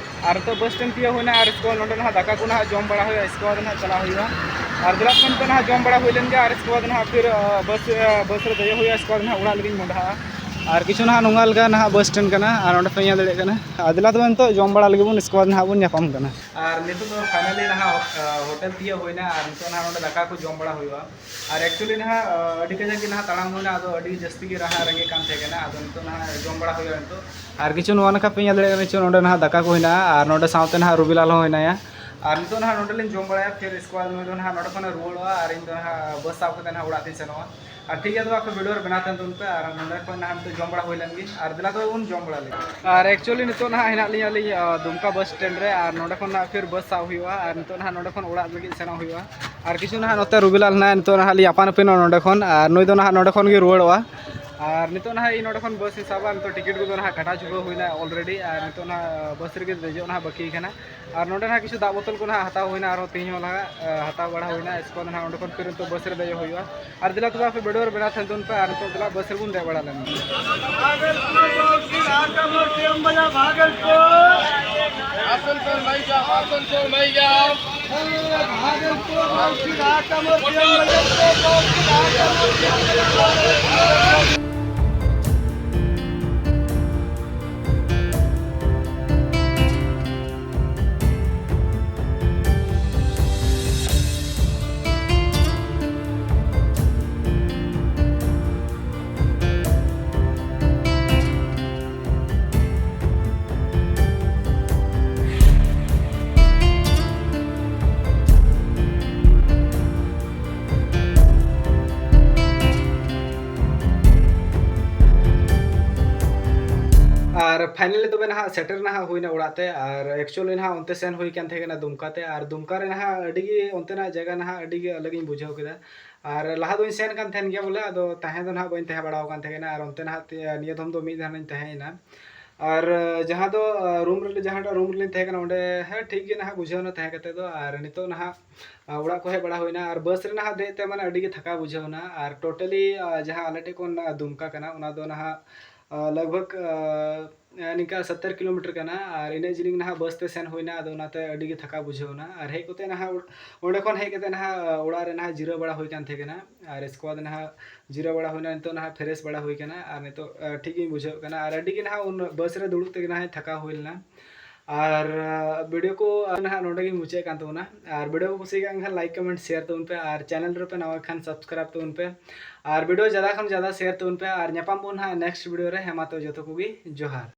ᱟᱨ ᱱᱤᱛᱚᱜ ᱵᱟᱥ ᱥᱴᱮᱱᱰ ᱛᱤᱭᱟᱹᱜ ᱦᱩᱭᱱᱟ, ᱟᱨ ᱤᱥᱠᱮ ᱵᱟᱫᱽ ᱱᱚᱰᱮ ᱱᱟᱦᱟᱜ ᱫᱟᱠᱟ ᱠᱚ ᱱᱟᱦᱟᱜ ᱡᱚᱢ ᱵᱟᱲᱟ ᱦᱩᱭᱩᱜᱼᱟ, ᱤᱥᱠᱮ ᱵᱟᱫᱽ ᱱᱟᱦᱟᱜ ᱪᱟᱞᱟᱜ ᱦᱩᱭᱩᱜᱼᱟ᱾ ᱟᱨ ᱫᱮᱞᱟ ᱱᱤᱛᱚᱜ ᱱᱟᱦᱟᱜ ᱡᱚᱢ ᱵᱟᱲᱟ ᱦᱩᱭ ᱞᱮᱱ ᱜᱮ, ᱟᱨ ᱤᱥᱠᱮ ᱵᱟᱫᱽ ᱱᱟᱦᱟᱜ ᱯᱷᱤᱨ, ᱟᱸ, ᱵᱟᱥ, ᱟᱸ, ᱵᱟᱥ ᱨᱮ ᱫᱮᱡᱚᱜ ᱦᱩᱭᱩᱜᱼᱟ, ᱤᱥᱠᱮ ᱵᱟᱫᱽ ᱱᱟᱦᱟᱜ ᱚᱲᱟᱜ ᱞᱟᱹᱜᱤᱫ ᱢᱚᱰᱷᱟᱜᱼᱟ᱾ ᱟᱨ ᱠᱤᱪᱷᱩ ᱱᱟᱦᱟᱜ ᱱᱚᱝᱠᱟ ᱞᱮᱠᱟ ᱱᱟᱦᱟᱜ ᱵᱟᱥ ᱥᱴᱮᱱᱰ ᱠᱟᱱᱟ, ᱟᱨ ᱚᱸᱰᱮ ᱯᱮ ᱧᱮᱞ ᱫᱟᱲᱮᱭᱟᱜ ᱠᱟᱱᱟ᱾ ᱟᱨ ᱫᱮᱞᱟ ᱛᱚᱵᱮ ᱱᱤᱛᱚᱜ ᱡᱚᱢ ᱵᱟᱲᱟ ᱞᱟᱹᱜᱤᱫ ᱵᱚᱱ, ᱤᱥᱠᱮ ᱵᱟᱫᱽ ᱱᱟᱦᱟᱜ ᱵᱚᱱ ᱧᱟᱯᱟᱢ ᱠᱟᱱᱟ᱾ ᱟᱨ ᱱᱤᱛᱚᱜ ᱫᱚ ᱯᱷᱟᱭᱱᱟᱞᱤ ᱱᱟᱦᱟᱜ, ᱟᱸ, ᱦᱳᱴᱮᱞ ᱛᱤᱭᱟᱹᱜ ᱦᱩᱭᱱᱟ, ᱟᱨ ᱱᱤᱛᱚᱜ ᱱᱟᱦᱟᱜ ᱱᱚᱰᱮ ᱫᱟᱠᱟ ᱠᱚ ᱡᱚᱢ ᱵᱟᱲᱟ ᱦᱩᱭᱩᱜᱼᱟ᱾ ᱟᱨ ᱮᱠᱪᱩᱭᱮᱞᱤ ᱱᱟᱦᱟᱜ, ᱟᱸ, ᱟᱹᱰᱤ ᱠᱟᱡᱟᱠ ᱜᱮ ᱱᱟᱦᱟᱜ ᱛᱟᱲᱟᱢ ᱦᱩᱭᱱᱟ, ᱟᱫᱚ ᱟᱹᱰᱤ ᱡᱟᱹᱥᱛᱤ ᱜᱮ ᱨᱟᱦᱟ ᱨᱮᱸᱜᱮᱡ ᱠᱟᱱ ᱛᱟᱦᱮᱸ ᱠᱟᱱᱟ᱾ ᱟᱫᱚ ᱱᱤᱛᱚᱜ ᱱᱟᱦᱟᱜ ᱡᱚᱢ ᱵᱟᱲᱟ ᱦᱩᱭᱩᱜᱼᱟ ᱱᱤᱛᱚᱜ᱾ ᱟᱨ ᱠᱤᱪᱷᱩ ᱱᱚᱣᱟ ᱱᱟᱠᱷᱟ ᱯᱮ ᱧᱮᱞ ᱫᱟᱲᱮᱭᱟᱜ ᱠᱟᱱᱟ, ᱠᱤᱪᱷᱩ ᱱᱚᱰᱮ ᱱᱟᱦᱟᱜ ᱫᱟᱠᱟ ᱠᱚ ᱦᱮᱱᱟᱜᱼᱟ, ᱟᱨ ᱱᱚᱰᱮ ᱥᱟᱶᱛᱮ ᱱᱟᱦᱟᱜ ᱨᱚᱵᱤᱞᱟᱞ ᱦᱚᱸ ᱦᱮᱱᱟᱭᱟ᱾ ᱟᱨ ᱱᱤᱛᱚᱜ ᱱᱟᱦᱟᱜ ᱱᱚᱸᱰᱮ ᱞᱤᱧ ᱡᱚᱢ ᱵᱟᱲᱟᱭᱟ, ᱯᱷᱤᱨ ᱤᱥᱠᱮ ᱵᱟᱫᱽ ᱱᱩᱭ ᱫᱚ ᱱᱟᱦᱟᱜ ᱱᱚᱸᱰᱮ ᱠᱷᱚᱱᱮ ᱨᱩᱣᱟᱹᱲᱚᱜᱼᱟ ᱟᱨ ᱤᱧ ᱫᱚ ᱱᱟᱦᱟᱜ ᱵᱟᱥ ᱥᱟᱵ ᱠᱟᱛᱮ ᱱᱟᱦᱟᱜ ᱚᱲᱟᱜ ᱛᱤᱧ ᱥᱮᱱᱚᱜᱼᱟ᱾ ᱟᱨ ᱴᱷᱤᱠ ᱜᱮᱭᱟ, ᱛᱚᱵᱮ ᱟᱯᱮ ᱵᱷᱤᱰᱤᱭᱳ ᱨᱮ ᱵᱮᱱᱟᱣ ᱛᱟᱦᱮᱱ ᱛᱟᱵᱚᱱ ᱯᱮ ᱟᱨ ᱱᱚᱸᱰᱮ ᱠᱷᱚᱱ ᱱᱟᱦᱟᱜ ᱱᱤᱛᱚᱜ ᱡᱚᱢ ᱵᱟᱲᱟ ᱦᱩᱭ ᱞᱮᱱ ᱜᱮ ᱟᱨ ᱫᱮᱞᱟ ᱛᱚᱵᱮ ᱵᱚᱱ ᱡᱚᱢ ᱵᱟᱲᱟ ᱞᱮᱜᱮ᱾ ᱟᱨ actually ᱱᱤᱛᱚᱜ ᱱᱟᱦᱟᱜ ᱦᱮᱱᱟᱜ ᱞᱤᱧᱟ ᱟᱹᱞᱤᱧ, ᱟᱸ, ᱫᱩᱢᱠᱟ ᱵᱟᱥ ᱥᱴᱮᱱᱰ ᱨᱮ ᱟᱨ ᱱᱚᱸᱰᱮ ᱠᱷᱚᱱ ᱱᱟᱦᱟᱜ ᱯᱷᱤᱨ ᱵᱟᱥ ᱥᱟᱵ ᱦᱩᱭᱩᱜᱼᱟ ᱟᱨ ᱱᱤᱛᱚᱜ ᱱᱟᱦᱟᱜ ᱱᱚᱸᱰᱮ ᱠᱷᱚᱱ ᱚᱲᱟᱜ ᱞᱟᱹᱜᱤᱫ ᱥᱮᱱᱚᱜ ᱦᱩᱭᱩᱜᱼᱟ᱾ ᱟᱨ ᱠᱤᱪᱷᱩ ᱱᱟᱦᱟᱜ ᱱᱚᱛᱮ ᱨᱩᱵᱤᱞᱟᱞ ᱦᱮᱱᱟᱭᱟ, ᱱᱤᱛᱚᱜ ᱱᱟᱦᱟᱜ ᱞᱤᱧ ᱟᱯᱟᱱ ᱟᱹᱯᱤᱱᱚᱜᱼᱟ ᱱᱚᱸᱰᱮ ᱠᱷᱚᱱ ᱟᱨ ᱱᱩᱭ ᱫᱚ ᱱᱟᱦᱟᱜ ᱱᱚᱸᱰᱮ ᱠᱷᱚᱱ ᱜᱮ ᱨᱩᱣᱟᱹᱲᱚᱜᱼᱟ᱾ ᱟᱨ ᱱᱤᱛᱚᱜ ᱱᱟᱦᱟᱜ ᱤᱧ ᱱᱚᱸᱰᱮ ᱠᱷᱚᱱ ᱵᱟᱥ ᱤᱧ ᱥᱟᱵᱟ, ᱱᱤᱛᱚᱜ ᱴᱤᱠᱤᱴ ᱠᱚᱫᱚ ᱱᱟᱦᱟᱜ ᱠᱟᱴᱟᱣ ᱪᱩᱠᱟᱹᱣ ᱦᱩᱭᱱᱟ already ᱟᱨ ᱱᱤᱛᱚᱜ ᱱᱟᱦᱟᱜ ᱵᱟᱥ ᱨᱮᱜᱮ ᱫᱮᱡᱚᱜ ᱱᱟᱦᱟᱜ ᱵᱟᱹᱠᱤ ᱠᱟᱱᱟ᱾ ᱟᱨ ᱱᱚᱸᱰᱮ ᱱᱟᱦᱟᱜ ᱠᱤᱪᱷᱩ ᱫᱟᱜ ᱵᱳᱛᱚᱞ ᱠᱚ ᱱᱟᱦᱟᱜ ᱦᱟᱛᱟᱣ ᱦᱩᱭᱱᱟ, ᱟᱨᱦᱚᱸ ᱛᱮᱦᱮᱧ ᱦᱚᱸ ᱱᱟᱦᱟᱜ, ᱮ, ᱦᱟᱛᱟᱣ ᱵᱟᱲᱟ ᱦᱩᱭᱱᱟ᱾ ᱤᱥᱠᱮ ᱵᱟᱫᱽ ᱱᱟᱦᱟᱜ ᱚᱸᱰᱮ ᱠᱷᱚᱱ ᱯᱷᱤᱨ ᱱᱤᱛᱚᱜ ᱵᱟᱥ ᱨᱮ ᱫᱮᱡᱚᱜ ᱦᱩᱭᱩᱜᱼᱟ᱾ ᱟᱨ ᱫᱮᱞᱟ ᱛᱚᱵᱮ ᱟᱯᱮ ᱵᱷᱤᱰᱤᱭᱳ ᱨᱮ ᱵᱮᱱᱟᱣ ᱛᱟᱦᱮᱱ ᱛᱟᱵᱚᱱ ᱯᱮ ᱟᱨ ᱱᱤᱛᱚᱜ ᱫᱮᱞᱟ ᱵᱟᱥ ᱨᱮᱵᱚᱱ ᱫᱮᱡ ᱵᱟᱲᱟ ᱞᱮᱱ ᱜᱮ᱾ ᱟᱥᱟᱱᱥᱳᱞ ᱢᱟᱭᱡᱟᱢ, ᱟᱥᱟᱱᱥᱳᱞ ᱢᱟᱭᱡᱟᱢ᱾ ᱟᱨ finally ᱛᱚᱵᱮ ᱱᱟᱦᱟᱜ ᱥᱮᱴᱮᱨ ᱱᱟᱦᱟᱜ ᱦᱩᱭᱱᱟ ᱚᱲᱟᱜ ᱛᱮ᱾ ᱟᱨ actually ᱱᱟᱦᱟᱜ ᱚᱱᱛᱮ ᱥᱮᱱ ᱦᱩᱭ ᱠᱟᱱ ᱛᱟᱦᱮᱸ ᱠᱟᱱᱟ ᱫᱩᱢᱠᱟ ᱛᱮ, ᱟᱨ ᱫᱩᱢᱠᱟ ᱨᱮ ᱱᱟᱦᱟᱜ ᱟᱹᱰᱤ ᱜᱮ ᱚᱱᱛᱮᱱᱟᱜ ᱡᱟᱭᱜᱟ ᱱᱟᱦᱟᱜ ᱟᱹᱰᱤ ᱜᱮ ᱟᱞᱟᱜᱽ ᱤᱧ ᱵᱩᱡᱷᱟᱹᱣ ᱠᱮᱫᱟ᱾ ᱟᱨ ᱞᱟᱦᱟ ᱫᱚᱧ ᱥᱮᱱ ᱠᱟᱱ ᱛᱟᱦᱮᱱ ᱜᱮᱭᱟ ᱵᱚᱞᱮ, ᱟᱫᱚ ᱛᱟᱦᱮᱸ ᱫᱚ ᱱᱟᱦᱟᱜ ᱵᱟᱹᱧ ᱛᱟᱦᱮᱸ ᱵᱟᱲᱟ ᱟᱠᱟᱱ ᱛᱟᱦᱮᱸ ᱠᱟᱱᱟ, ᱟᱨ ᱚᱱᱛᱮ ᱱᱟᱦᱟᱜ ᱛᱮ-, ᱱᱤᱭᱟᱹ ᱫᱷᱚᱢ ᱫᱚ ᱢᱤᱫ ᱫᱷᱟᱣ ᱤᱧ ᱛᱟᱦᱮᱸᱭᱮᱱᱟ᱾ ᱟᱨ ᱡᱟᱦᱟᱸ ᱫᱚ ᱨᱩᱢ ᱨᱮ, ᱡᱟᱦᱟᱸᱴᱟᱜ ᱨᱩᱢ ᱨᱮᱞᱤᱧ ᱛᱟᱦᱮᱸ ᱠᱟᱱᱟ ᱚᱸᱰᱮ, ᱦᱮᱸ, ᱴᱷᱤᱠ ᱜᱮ ᱱᱟᱦᱟᱜ ᱵᱩᱡᱷᱟᱹᱣ ᱮᱱᱟ ᱛᱟᱦᱮᱸ ᱠᱟᱛᱮ ᱫᱚ᱾ ᱟᱨ ᱱᱤᱛᱚᱜ ᱱᱟᱦᱟᱜ ᱚᱲᱟᱜ ᱠᱚ ᱦᱮᱡ ᱵᱟᱲᱟ ᱦᱩᱭᱱᱟ᱾ ᱟᱨ ᱵᱟᱥ ᱨᱮ ᱱᱟᱦᱟᱜ ᱫᱮᱡ ᱛᱮ ᱢᱟᱱᱮ ᱟᱹᱰᱤ ᱜᱮ ᱛᱷᱟᱠᱟᱣ ᱵᱩᱡᱷᱟᱹᱣ ᱮᱱᱟ᱾ ᱟᱨ totally ᱡᱟᱦᱟᱸ ᱟᱞᱮ ᱴᱷᱮᱱ ᱠᱷᱚᱱ ᱫᱩᱢᱠᱟ ᱠᱟᱱᱟ, ᱚᱱᱟ ᱫᱚ ᱱᱟᱦᱟᱜ ᱞᱟᱜᱽ ᱵᱷᱟᱜᱽ ᱱᱤᱝᱠᱟ ᱥᱚᱛᱛᱚᱨ ᱠᱤᱞᱳᱢᱤᱴᱟᱨ ᱠᱟᱱᱟ᱾ ᱟᱨ ᱤᱱᱟᱹᱜ ᱡᱤᱞᱤᱧ ᱱᱟᱦᱟᱜ ᱵᱟᱥ ᱛᱮ ᱥᱮᱱ ᱦᱩᱭᱱᱟ, ᱟᱫᱚ ᱚᱱᱟᱛᱮ ᱟᱹᱰᱤ ᱜᱮ ᱛᱷᱟᱠᱟᱣ ᱵᱩᱡᱷᱟᱹᱣ ᱮᱱᱟ᱾ ᱟᱨ ᱦᱮᱡ ᱠᱟᱛᱮ ᱱᱟᱦᱟᱜ ᱚᱸᱰᱮ ᱠᱷᱚᱱ ᱦᱮᱡ ᱠᱟᱛᱮ ᱱᱟᱦᱟᱜ ᱚᱲᱟᱜ ᱨᱮ ᱱᱟᱦᱟᱜ ᱡᱤᱨᱟᱹᱣ ᱵᱟᱲᱟ ᱦᱩᱭ ᱠᱟᱱ ᱛᱟᱦᱮᱸ ᱠᱟᱱᱟ᱾ ᱟᱨ ᱤᱥᱠᱮ ᱵᱟᱫᱽ ᱱᱟᱦᱟᱜ ᱡᱤᱨᱟᱹᱣ ᱵᱟᱲᱟ ᱦᱩᱭᱱᱟ, ᱱᱤᱛᱚᱜ ᱱᱟᱦᱟᱜ ᱯᱷᱨᱮᱥ ᱵᱟᱲᱟ ᱦᱩᱭ ᱠᱟᱱᱟ᱾ ᱟᱨ ᱱᱤᱛᱚᱜ, ᱟ, ᱴᱷᱤᱠ ᱜᱤᱧ ᱵᱩᱡᱷᱟᱹᱣ ᱠᱟᱱᱟ᱾ ᱟᱨ ᱟᱹᱰᱤ ᱜᱮ ᱱᱟᱦᱟᱜ ᱩᱱ ᱵᱟᱥ ᱨᱮ ᱫᱩᱲᱩᱵ ᱛᱮᱜᱮ ᱱᱟᱦᱟᱜ ᱛᱷᱟᱠᱟᱣ ᱦᱩᱭ ᱞᱮᱱᱟ᱾ ᱟᱨ, ᱟ, ᱵᱷᱤᱰᱤᱭᱳ ᱠᱚ ᱱᱟᱦᱟᱜ ᱱᱚᱰᱮ ᱜᱤᱧ ᱢᱩᱪᱟᱹᱫ ᱠᱟᱱ ᱛᱟᱵᱚᱱᱟ᱾ ᱟᱨ ᱵᱷᱤᱰᱤᱭᱳ ᱠᱚ ᱠᱩᱥᱤᱭᱟᱜ ᱠᱟᱱ ᱠᱷᱟᱱ ᱞᱟᱭᱤᱠ, ᱠᱚᱢᱮᱱᱴ, ᱥᱮᱭᱟᱨ ᱛᱟᱵᱚᱱ ᱯᱮ᱾ ᱟᱨ ᱪᱮᱱᱮᱞ ᱨᱮᱯᱮ ᱱᱟᱣᱟ ᱠᱷᱟᱱ ᱥᱟᱵᱥᱠᱨᱟᱭᱤᱵ ᱛᱟᱵᱚᱱ ᱯᱮ᱾ ᱟᱨ ᱵᱷᱤᱰᱤᱭᱳ ᱡᱟᱫᱟ ᱠᱷᱚᱱ ᱡᱟᱫᱟ ᱥᱮᱭᱟᱨ ᱛᱟᱵᱚᱱ ᱯᱮ᱾ ᱟᱨ ᱧᱟᱯᱟᱢ ᱵᱚᱱ ᱱᱟᱦᱟᱜ ᱱᱮᱠᱥᱴ ᱵᱷᱤᱰᱤᱭᱳ ᱨᱮ᱾ ᱦᱮᱸ ᱢᱟ ᱛᱚ ᱡᱚᱛᱚ ᱠᱚᱜᱮ ᱡᱚᱦᱟᱨ᱾